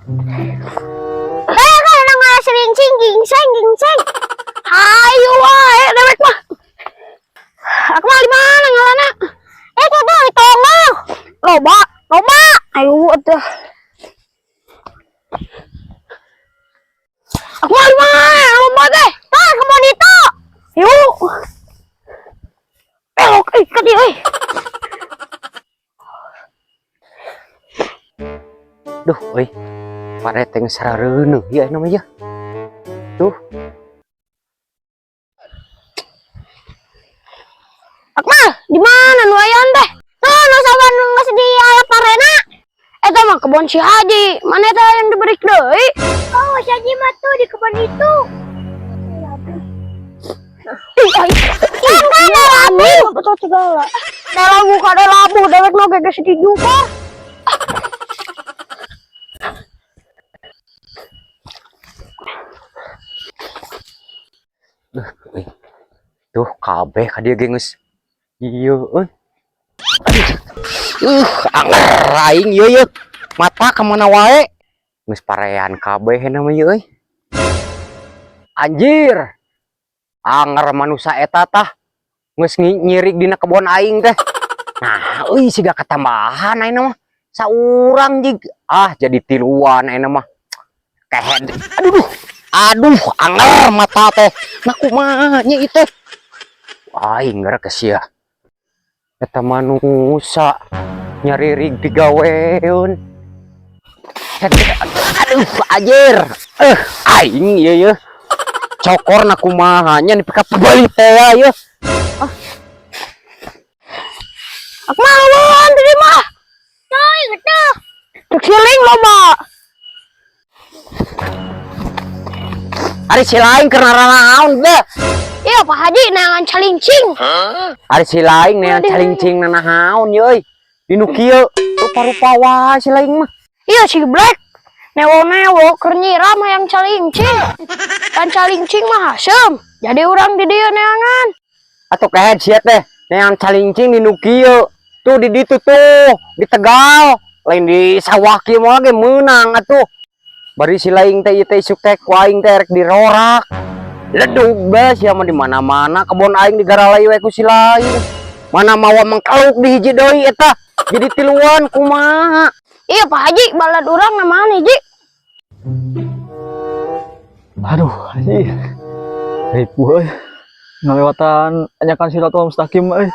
Eh, kan nggak calincing, gingseng, gingseng. Hayu wae dewek mah. Aku mah di mana ngalana? Itu tuh di tonggoh. Loba, loba. Ayo atuh. Aku mah di mana? Loba teh. Tah, kebon itu. Yuk. Belok, eh, ka dieu euy. Duh, euy. Pare teh geus sarareuneuh ieu aya mah ieu. Tuh. Akmal, di mana nu ayaan teh? Tuh, nu saban nu geus di ala parena. Eta mah kebon si Haji. Mana eta yang diberi deui? Oh, si Haji mah tuh di kebon itu. Ih, kan kan ada labu. Betul segala. Ada labu, ada labu, dewek mah geus dijuka. Duh, euy. Tuh kabeh ka dieu ge geus. Ieu euy. Aduh. Anger aing ieu ieu. Mata ka mana wae? Geus parean kabeh na mah ieu euy. Anjir. Anger manusa eta tah. Geus nyirik dina kebon aing teh. Nah, euy siga katambahan ayeuna mah. Saurang jig. Ah, jadi tiluan ayeuna mah. Kehed. Aduh, duh. Aduh, anger mata teh. Nah, kumaha nya ieu teh? Aing geura ke sia. Eta manusa nyaririg digaweun. Aduh, anjir. Eh, aing ieu ye. Cokor na kumaha nya nepi ka pabali teh ieu. Akmal, eueuhan tadi mah. Coy, gitu. Cek siling loba. Ari si lain keur naranaon teh? Iya, Pak Haji neangan calincing. Ari si lain neangan Aduh. Calincing nanahaon ye euy. Di nu kieu rupa-rupa wae si lain mah. Iya, si Black. Newo-newo keur nyiram hayang calincing. Kan calincing mah hasem. Jadi urang di dieu neangan. Atuh kehed sia teh neangan calincing di nu kieu. Tuh di ditu tuh, di Tegal. Lain di sawah kieu mah ge meunang atuh. Bari si lain teh ieu teh isuk teh ku aing teh rek dirorak. Ledug bae sia mah di mana-mana kebon aing digaralai we ku si lain. Mana mawa mengkeluk di hiji deui eta. Jadi tiluan kumaha? Iya, Pak Haji, balad urang namanya Ji. Aduh, anjir. Ribu euy. Ngalewatan anyakan Siratal Mustaqim euy.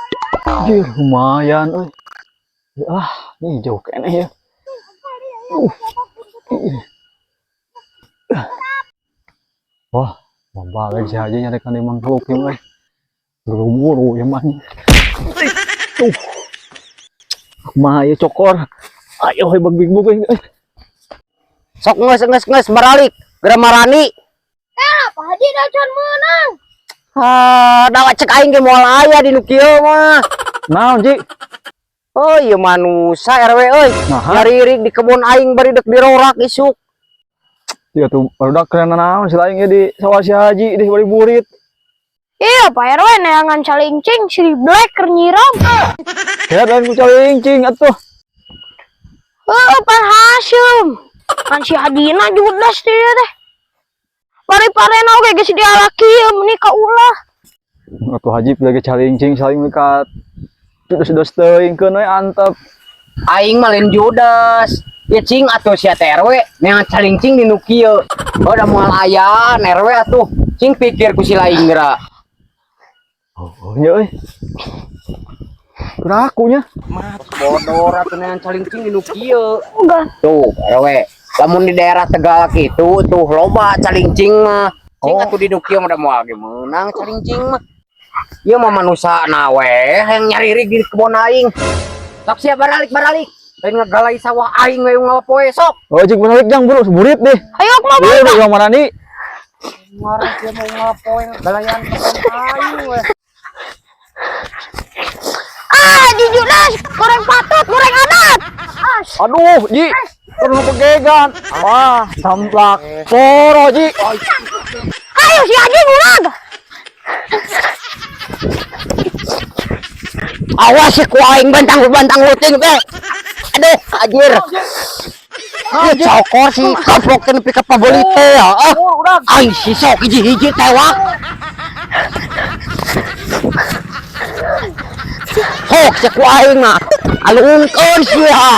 Anjir, lumayan euy. Ah, ini jauh keneh ya. Ih. Wah, mau balik si Haji nyarekan di mangkluk ya euy. Buru-buru ya mah. Tuh. Kumaha ieu cokor? Ayo hei bag big euy. Sok geus geus geus baralik. Geura marani. Ah, Pak Haji dah can meunang. Ah, dawa cek aing ge moal aya di nu kieu mah. Naon, Ji? Oh, ieu manusa RW euy. Nah, Nyaririk di kebun aing bari dek dirorak isuk. Iya tuh, barudak keren naon si lain ge di sawah si Haji di bari burit. Iya, Pak RW neangan calincing si Black keur nyiram. Kira lain ku calincing atuh. Heeh, pan hasem. Kan si Hajina judas dia teh. Bari parena oge geus dialaki ieu meuni ka ulah. Atuh Haji lagi calincing saling dekat. Terus teuing keun we antep. Aing mah lain judas. Ya cing atuh sia teh RW neangan calincing di nu kieu. Oh, da moal aya RW atuh. Cing pikir ku si lain geura. Oh, nya euy. Keraku nya. Bodor atuh neangan calincing di nu kieu. Enggak. Tuh, RW. Lamun di daerah Tegal kitu tuh loba calincing mah. Cing Oh. atuh di nu kieu mah da moal ge meunang calincing mah. Ieu mah manusa na we hayang nyaririk di kebon aing. Sok sia baralik baralik. Lain ngagalai sawah aing we ngalapoe sok. Oh, cik balik jang buru burit deh. Ayo aku mau Iya, udah mana nih? Marah dia mau ngalapoe ngagalayan kebon aing we. Ah, di judas goreng patut, goreng adat. As. Aduh, Ji. Terus pegegan. Wah, samplak. Poro, Ji. Ayo si Haji ngulag. Awas si ku aing bantang-bantang luting teh. Aduh, anjir. Ieu cokor si goblok teh nepi ka pabeuli teh ya. Ah. Ai si sok hiji-hiji tewak. Sok cek ku aing mah. Alungkeun sia.